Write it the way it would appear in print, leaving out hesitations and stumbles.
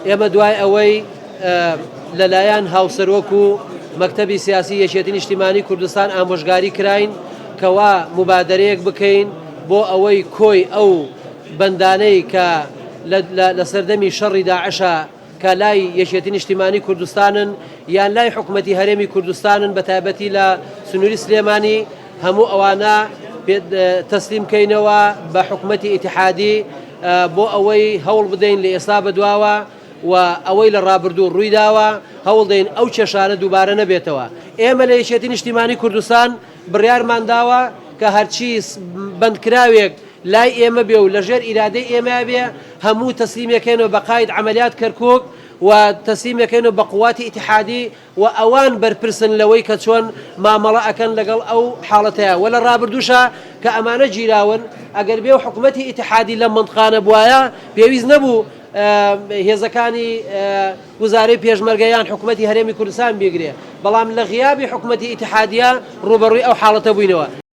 ئێمە دوای ئەوەی لەلایەن هاوسەرۆک و مەکتەبی سیاسی یەکێتی نیشتیمانی کوردستان ئامۆژگاری کراین کەوا موبادەرەیەک بکەین بۆ ئەوەی کۆی ئەو بەندانەی کە لە سەردەمی شەڕی داعشە کە لای یەکێتی نیشتیمانی کوردستانن یان لای حکومەتی هەرێمی کوردستانن بە تایبەتی لە سنووری سلێمانی هەموو ئەوانە تەسلیم کەینەوە بە حکومەتی ئیتحادی بۆ ئەوەی هەوڵ بدەین لە ئێستا بەدواوە و ئەوەی لە ڕابردوو ڕوویداوە هەوڵدەین ئەو کێشانە دووبارە نەبێتەوە. ئێمە لە یەکێتی نیشتیمانی کوردستان بڕیارمان داوە کە هەرچی بەندکراوێک لای ئێمە بێ و لەژێر ئیرادەی ئێمە بێ هەموو تەسلیمێکەینەوە بە قاید عەمەلیات کەرکوک و تەسلیمێکەینەوە بە قوواتی ئیتحادی و ئەوان بەرپرسن لەوەی کە چۆن مامەڵە ئەکەن لەگەڵ ئەو حاڵەتەیا وە لە ڕابردووشا کە ئەمانە گیراون ئەگەر بێ و حکومەتی ئیتحادی لەم مەنتقانە بوایە پێویست نەبوو هێزەکانی وزارەی پێشمەرگە یان حکومەتی هەرێمی کوردستان بیگرێ بەڵام لە غیابی حکومەتی ئیتحادیە ڕووبەڕووی ئەو حاڵەتە بووینەوە.